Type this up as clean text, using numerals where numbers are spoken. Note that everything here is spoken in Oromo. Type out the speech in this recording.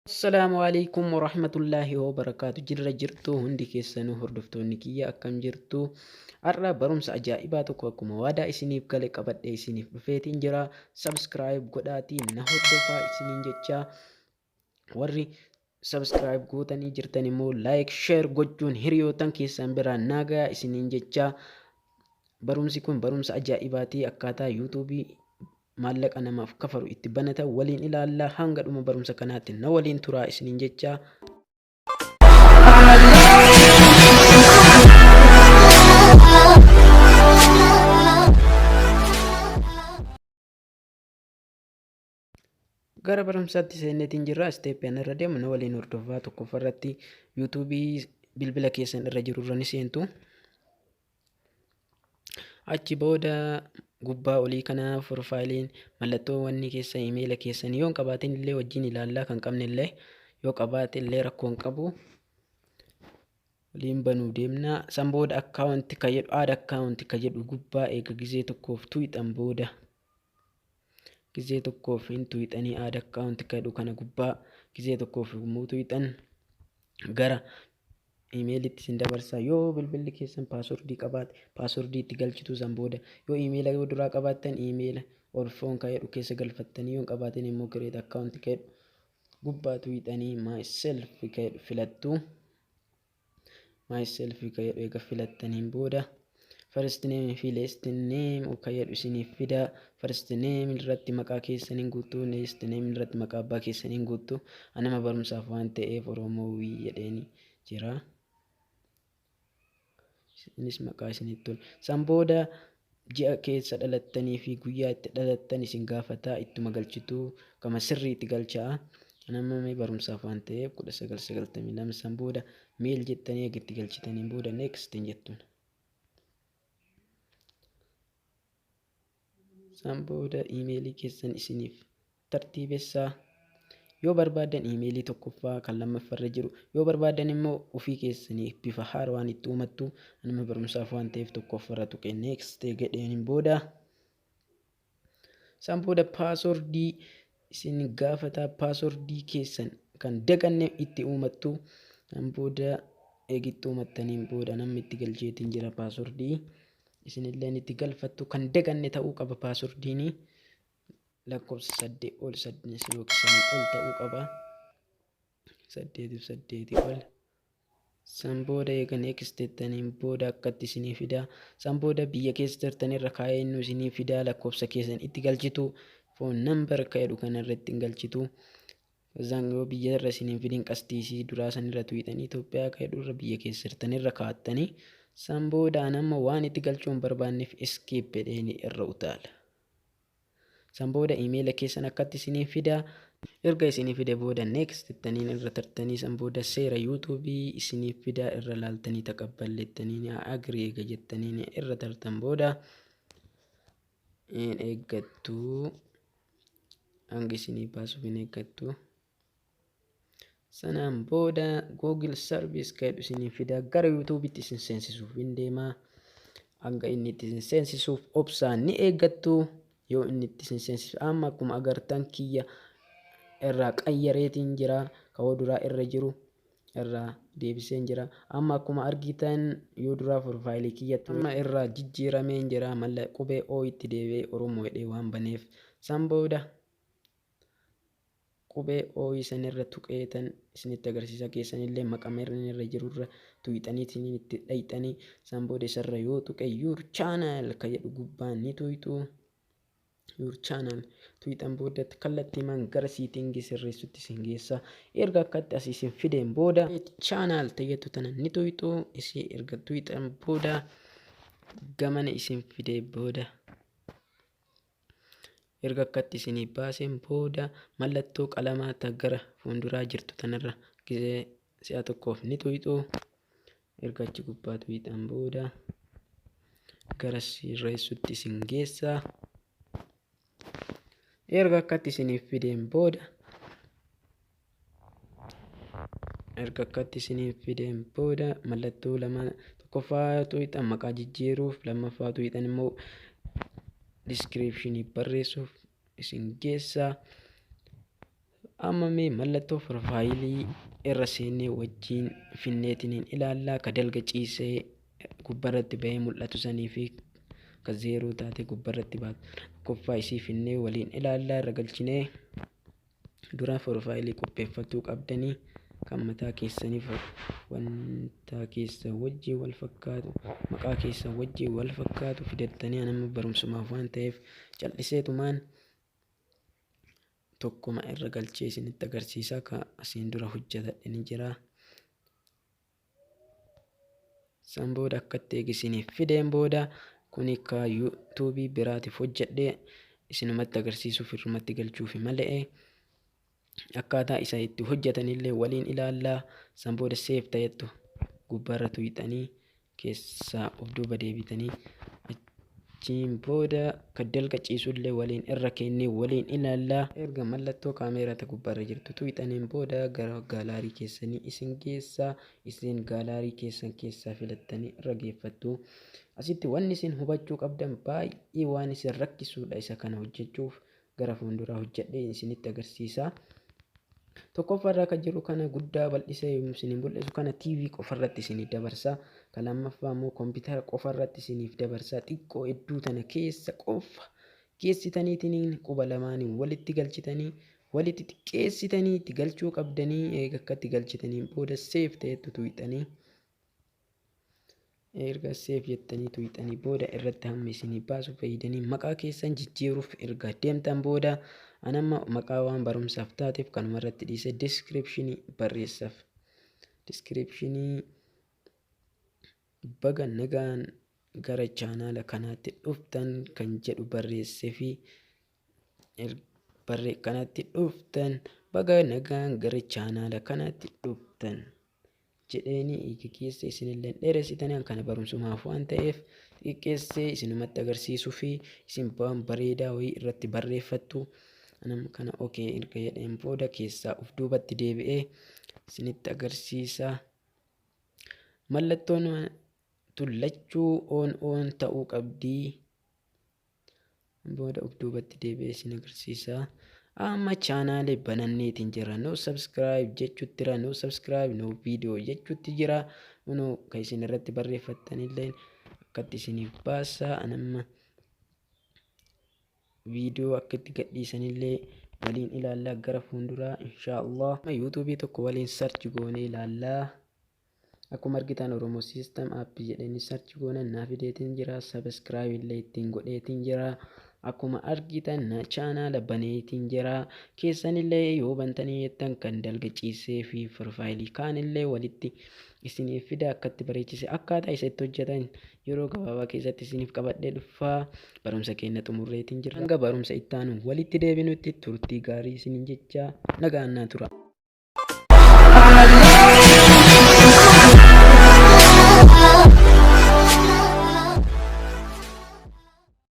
Assalaamu alaikum warahmatullaahi wabarakaatu. Jirra jirtu hundi keessanuu, hordoftoonni kiyya, akkam jirtu? Har'a barumsa ajaa'ibaa tokko akkuma waadaa isiniif gale qabadhee isiniif dhufeetiin jira. Subscribe godhaatii na hordofaa isiniin jecha. Warri subscribe gootanii jirtan immoo like, share gochuun hiriyootan keessan biraan nagaa isiniin jecha. Barumsi kun barumsa ajaa'ibaatii, akkaataa YouTubeii maallaqa namaaf kafalu itti banatan waliin ilaallaa. Hanga dhuma barumsa kanaatti na waliin turaa isiniin jecha. Gara barumsaatti seenneetiin jirra. Stepii irra deemu na waliin hordofaa. Tokkoffaa irratti YouTubeii bilbila keessan irra jiru irra ni seentu. Achi booda gubbaa olii kana profileiin mallattoo wanni keessa imeela keessan yoo hin qabaatin illee wajjin ilaallaa, kan qabne illee yoo qabaate illee rakkoo hin qabu. Waliin banuu deemna. San booda account ka jedhu, add account ka jedhu gubbaa eega gizee tokkoof tuyxan booda, gizee tokkoof hin tuyxanii, add account ka jedhu kana gubbaa gizee tokkoof yommuu tuyxan gara imeelitti isin dabarsa. Yoo bilbilli keessan passwordii qabaate, passwordii itti galchitu. San booda yoo imeela yoo duraa qabaattan, imeela or phone ka jedhu keessa galfattanii, yoo hin qabaatin immoo create account ka jedhu gubbaa tuyxanii myself ka jedhu filattu. Myself ka jedhu eega filattaniin booda first name fi last name ka jedhu isiniif fida. First name irratti maqaa keessaniin guutuu, last name irratti maqaa abbaa keessaniin guutuu. Anama barumsaaf waan ta'eef Oromoo wii jedheeni jira. Isinis maqaa isinitti tolu. San booda ji'a keessa dhalattanii fi guyyaa itti dhalattan isin gaafataa, ittuma galchituu, kama sirriitti galchaa. Nama barumsaaf waan ta'eef 1992. San booda male jettanii eega itti galchitaniin booda next hin jettuun. San booda iimeelii keessan isiniif tartiibessaa. Yoo barbaadan iimeelii tokkoffaa kan lammaffaarra jiru, yoo barbaadan immoo ofii keessanii bifa haarawaan itti uumattu. Nama barumsaaf waan ta'eef tokkoffaarra tuqee next jedheen booda, san booda passwordii isin gaafataa, passwordii keessan kan daganne itti uumattu. San booda eegitti uumattaniin booda namni itti galcheetiin jira passwordii, isinilleen itti galfattu. Kan daganne ta'uu qaba passwordiin, lakkoofsa 8 ol, 8 yookiin sanii ol ta'uu qaba. Saddeetiif saddeetii ol. San booda eega next jettaniin booda akkatti isinii fida. San booda biyya keessa jirtan irra kaa'ee inni isinii fida, lakkoofsa keessan itti galchitu. Phone number ka jedhu kana irratti hin galchitu. Isaan yoo biyya irra isiniin fidin, qastiisii duraa san irra tuqxanii Itoophiyaa ka jedhu irra biyya keessa jirtan irra kaa'attanii, san booda an amma waan itti galchuu hin barbaanneef skip jedheeni irra utaala. San booda imeela keessan akkatti isinii fida. Erga isinii fide booda next jettaniin irra tartanii, san booda seera YouTubeii isinii fida, irra laaltanii taqabballettanii agree eega jettaniin irra tartan booda hin eeggattu, hanga isinii baasuuf hin eeggattu. Sanaan booda Google Service ka jedhu isinii fida, gara YouTubeitti isin seensisuuf hin deema. Hanga inni itti isin seensisuuf obsaan ni eeggattu. Yoo inni itti isin seensisu amma akkuma agartan kiyya irraa qayyareetiin jira, kawoo duraa irra jiru irraa deebiseen jira. Amma akkuma argitan yoo duraa profileii kiyya amma irraa jijjiirameen jira, malla qubee O itti deebi'ee Oromoo jedhee waan baneef. San booda qubee O sanirra tuqeetan isinitti agarsiisa. Keessanillee maqama irra jirurra tuyxaniitiin itti dhayxanii, san booda isarra yoo tuqe your channel ka jedhu gubbaan ni tuyxu. Your channel tuyxan boodatti kallattiimaan gara settingii sirreessutti isin geessa. Erga akkatti asii isin fideen booda channel tayyattu tana ni tuyxu. Isii erga tuyxan booda gamana isin fidee booda, erga akkatti isinii baaseen booda mallattoo qalamaa ta gara fuulduraa jirtu tanarra gisee si'a tokkoof ni tuyxu. Erga achi gubbaa tuyxan booda gara sirreessutti isin geessa. Erga akkatti isiniif fideen booda, erga akkatti isiniif fideen booda mallattoo lama, tokkoffaa tuyxan maqaa jijjiiruuf, lammaffaa tuyxan immoo descriptionii barreessuuf isin geessa. Amma mee mallattoo profaayilii irra seennee wajjin finneetiniin ilaallaa ka dalga ciisee gubbarratti bahee mul'atu sanii fi ka zeeroo taate gubbarratti baatu. Tokkoffaa isii finnee waliin ilaallaa irra galchinee dura profaayilii qopheeffachuu qabdanii kan mataa keessaniif wanta keessa wajjin wal fakkaatu maqaa keessa wajjin wal fakkaatu fidattanii nama barumsumaaf waan ta'eef cal'iseetumaan tokkuma irra galchee isinitti agarsiisa ka asiin dura hojjetadhe ni jira. San booda akkatti eegisiniif fideen booda kuni ka yuutuubii biraatiif hojjedhe isinumatti agarsiisuuf irrumatti galchuufi malee akkaataa isa itti hojjetanillee waliin ilaallaa. San booda seef ta'ettu gubbaarra tuqxanii keessaa of duuba deebitanii achiin booda ka dalga ciisullee waliin irra kennee waliin ilaallaa. Erga mallattoo kaameeraa ta gubbaarra jirtu tuqxaniin booda gara gaalaarii keessanii isin geessaa. Isin gaalaarii keessan keessaa filattanii irra geeffattu. Asitti wanni isin hubachuu qabdan baay'ee waan isin rakkisuudha isa kana hojjechuuf gara fuulduraa hojjedhee isinitti agarsiisa. Tokkoffaarraa kan jiru kana guddaa bal'isee isiniin mul'isu kana TV qofarratti isiniif dabarsa. Kan lammaffaa immoo kompiitara qofarratti isiniif dabarsa. Xiqqoo hedduu tana keessa qofa geessitaniitiin quba lamaaniin walitti galchitanii walitti xiqqeessitanii itti galchuu qabdanii eega akkatti galchitaniin booda seef ta'ettu tuqxanii erga seef jettanii tuqxanii booda irratti hamma isinii baasu fayyadanii maqaa keessan jijjiiruuf erga deemtan booda anamma maqaa waan barumsaaf taateef kanuma irratti dhiisee diskiripshinii barreessaaf. Diskiripshinii baga nagaan gara chaanaala kanaatti dhuftan kan jedhu barreessee fi kanatti dhuftan baga nagaan gara chaanaala kanaatti dhuftan jedheeni eega keessa isinillee dheeressitanii kana barumsumaaf waan ta'eef xiqqeessee isinumatti agarsiisuu fi isin waan bareedaa wayii irratti barreeffattu. Anam kana okee erga jedheen booda keessaa of duubatti deebi'ee isinitti agarsiisa. Mallattoon tullachuu oon oon ta'uu qabdii. Booda of duubatti deebi'ee isin agarsiisa. Amma chaanaalee bananneetiin jira. No subscribe jechuutti jira. No subscribe no video jechuutti jira. Kunoo kan isin irratti barreeffattanillee akkatti isiniif baasa. Anamma viidiyoo akkatti gadhiisanillee waliin ilaallaa gara fuulduraa inshaallah. Yuutuubii tokko waliin sarchi goonee ilaallaa. Akkuma argitan Oromoo System App jedhanii sarchi goonan naa fideetiin jira. Subscribe illee ittiin godheetiin jira. Akkuma argitan chaanaala baneetiin jira. Keessanillee yoo bantanii jettan kan dalga ciisee fi profaayilii kaanillee walitti isiniif fida akkatti bareechise akkaataa isa itti hojjetan yeroo gabaabaa keessatti isiniif qabadhee dhufaa. Barumsa keenya xumurreetiin jira. Hanga barumsa itti aanu walitti deebinutti turtii gaarii isiniin jecha nagaan naa tura.